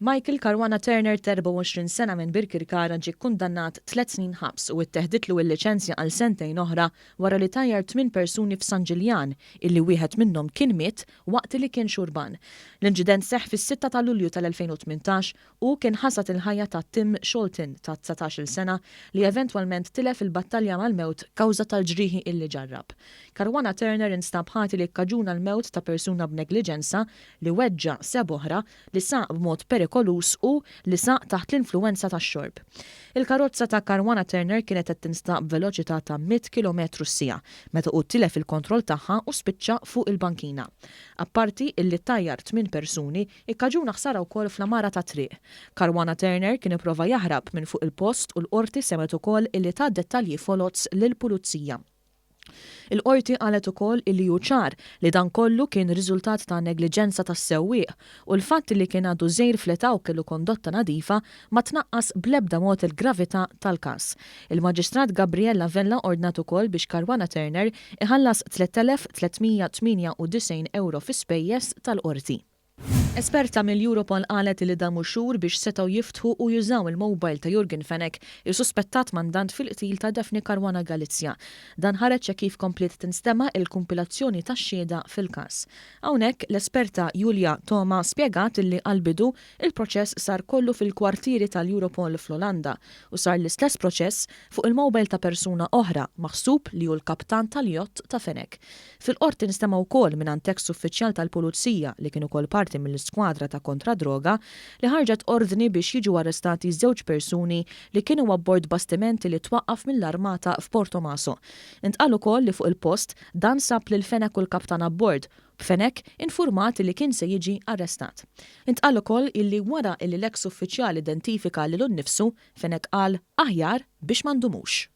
Michael Caruana Turner ta' 24 sena minn Birkirkara ġie kkundannat tliet snin ħabs u itteħditlu l-liċenzja għal sentejn oħra wara li tajjar tmien persuni f'San Ġiljan illi wieħed minnhom kien miet waqt li kien xurban. L-inċident seħħ fis-sitta ta' Lulju tal-2018 u kien ħasad il-ħajja ta' Tim Sholton ta' 19-il sena li eventwalment tilef il-battalja mal-mewt kawża tal-ġrieħi illi ġarrab. Caruana Turner instab ħati li kkaġuna l-mewt ta' persuna b'negliġenza, li weġġa' seb'oħra, li saq b'mod perikoluż u li saq taħt l-influwenza tax-xorb. Il-karozza ta' Caruana Turner kienet qed tinstaq b'veloċità ta' 100 kilometru s-siegħa meta hu tilef il-kontroll tagħha u spiċċa fuq il-bankina. Apparti illi tajjar tmien persuni, ikkaġuna ħsara wkoll fl-għamara tat-triq. Caruana Turner kien ipprova jaħrab minn fuq il-post u l-Qorti semgħet ukoll illi ta dettalji foloz lill-Pulizija. Il-Qorti qalet ukoll illi hu ċar li dan kollu kien riżultat ta' negliġenza tas-sewwieq u l-fatt li kien għadu żgħir fl-età u kellu kondotta nadifa ma tnaqqas bl-ebda mod il-gravità tal-każ. Il-Maġistrat Gabriella Vella ordnat ukoll biex Caruana Turner iħallas 3,398 ewro fi spejjeż tal-Qorti. Esperta mill-Europol qalet li damu xhur biex setgħu jiftħu u jużaw il-mobile ta' Yorgen Fenech, is-suspettat mandant fil-qtil ta' Daphne Caruana Galizia. Dan ħareġ hekk kif kompliet tinstema' il-kumpilazzjoni tax-xhieda fil-każ. Hawnhekk, l-esperta Julia Toma spjegat li għall-bidu, il-proċess sar kollu fil-kwartieri tal-Europol fl-Olanda u sar l-istess proċess fuq il-mobile ta' persuna oħra maħsub li hu l-kaptan tal-jott ta' Fenech. Fil-Qorti nstema' wkoll mingħand eks uffiċjal tal-Pulizija li kien ukoll parti mill-iskwadra ta' kontra d-droga li ħarġet ordni biex jiġu arrestati żewġ persuni li kienu abbord bastiment li twaqqaf mill-armata f'Portomaso. Intqal ukoll li fuq il-post dan sab lil Fenech u l-kaptan abbord, b'Fenech infurmat li kien se jiġi arrestat. Intqal ukoll illi wara illi l-eks uffiċjal identifika lilu nnifsu, Fenech qal aħjar biex ma ndumux.